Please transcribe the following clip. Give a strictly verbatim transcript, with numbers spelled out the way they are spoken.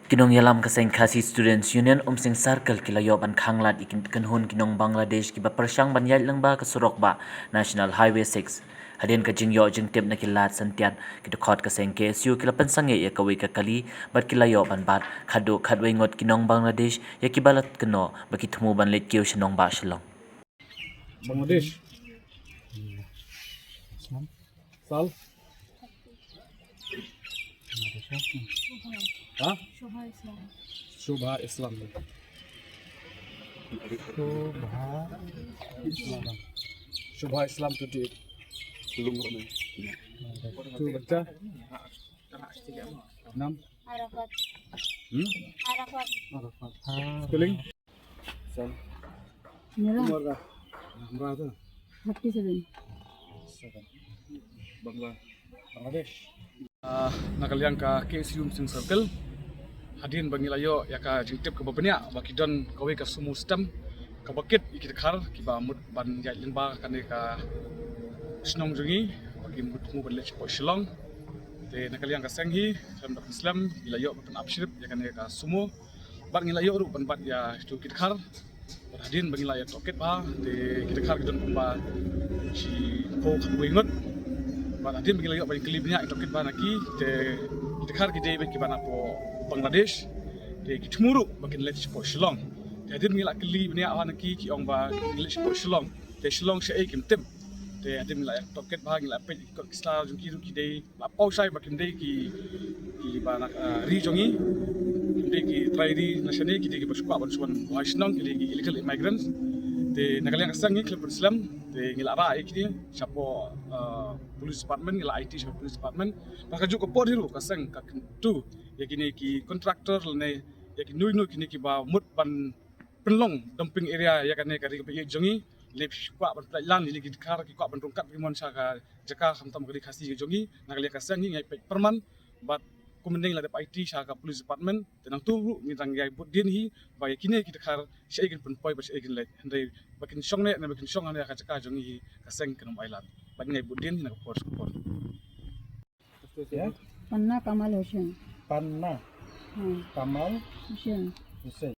Ki nongïalam ka seng Khasi Students Union Umsning Circle ki la ïoh ban khanglad ïa ki kynhun ki nong Bangladesh kiba pyrshang ban ïaid lyngba ka surok bah National Highway six. Hadien ka jingïoh jingtip na ki lad santiat, ki dkhot ka seng K S U ki la pynsangeh ïa kawei ka kali bad ki la ïoh ban bat khatduh khatwei ngut ki nong Bangladesh ïa kiba la kynnoh ba ki thmu ban leit kiew sha nongbah Shillong. Bangladesh. Sal. Ha? Shobha Islam. Shobha Islam. Shobha Islam. Shobha Islam twenty eight. Tu bacha. Nam. Arafat. Hmm? Arafat. Spelling. Sam. Nila. Umar ka. Umar tu. Thirty seven. Bangla. Bangladesh. Ah, na ka liang ka K S U Umsning Circle. Hadien ba ngi la ïoh ïa ka jingtip kaba bniah ba ki don kawei ka sumo stem kaba kit ïa ki dkhar kiba mut ban ïaid lyngba kane ka shnong jong ngi ba ki mut thmu ban leit shapoh Shillong. Te na ka liang ka seng hi, khlem da pynslem, ngi la ïoh ban pynap shrip ïa kane ka sumo. Bad ngi la ïoh ruh ban bat ïa kitu ki dkhar. Bad hadien ba ngi la ïa tohkit bha, te ki dkhar ki don kumba shiphew khatwei ngut. Bad hadien ba ngi la ïoh ban kylli bniah ïa tohkit bha na ki, te ki dkhar ki dei beit kiba napoh Bangladesh. Te ki thmu ruh ba kin leit shapoh Shillong. Te hadien ba ngi la kylli bniah bha na ki, ki ong ba kin leit shapoh Shillong. Te Shillong shaei kim tip. Te hadien ba ngi la ïa tohkit bha, ngi la peit ïa ki kot ki sla jong ki ruh ki dei la paw shai ba kim dei ki, kiba na, ah, ri jong ngi. Kim dei ki trai ri na shane, ki dei kiba shu kwah ban shu wan buhai shnong, ki dei ki illegal immigrants. Te na ka liang ka seng ngi khlem pynslem, te ngi la rah ïa kine shapoh, ah, police department, ngi la aiti shapoh police department. Bad kajuh ka por hi ruh ka seng ka kyntu ïa kine ki contractor lane ïa kino kino kine kiba mut ban pynlong dumping area ïa kane ka ri kaba ïeit jong ngi. Lane ki kwah ban pynlait lan ïa kine ki dkhar, ki kwah ban rung kat ki mon sha ka jaka khamtam ka ri Khasi ka jong ngi. Na ka liang ka seng ngi ngi peit pyrman bad kumne ngi la dep aiti sha ka police department. Te nangtu ruh ngi dang ïai bud dien hi ba ïa kine ki dkhar shaei kin pynpoi bad shaei kin leit, hynrei ba kin shong ne, ne ba kin shong hangne ha ka jaka jong ngi hi ka seng kan ym ailad. Bad ngi ïai bud dien hi na ka por sha ka por. Panna Kamal Hussain. Panna Hmm. Kamal Hussain. Hussain.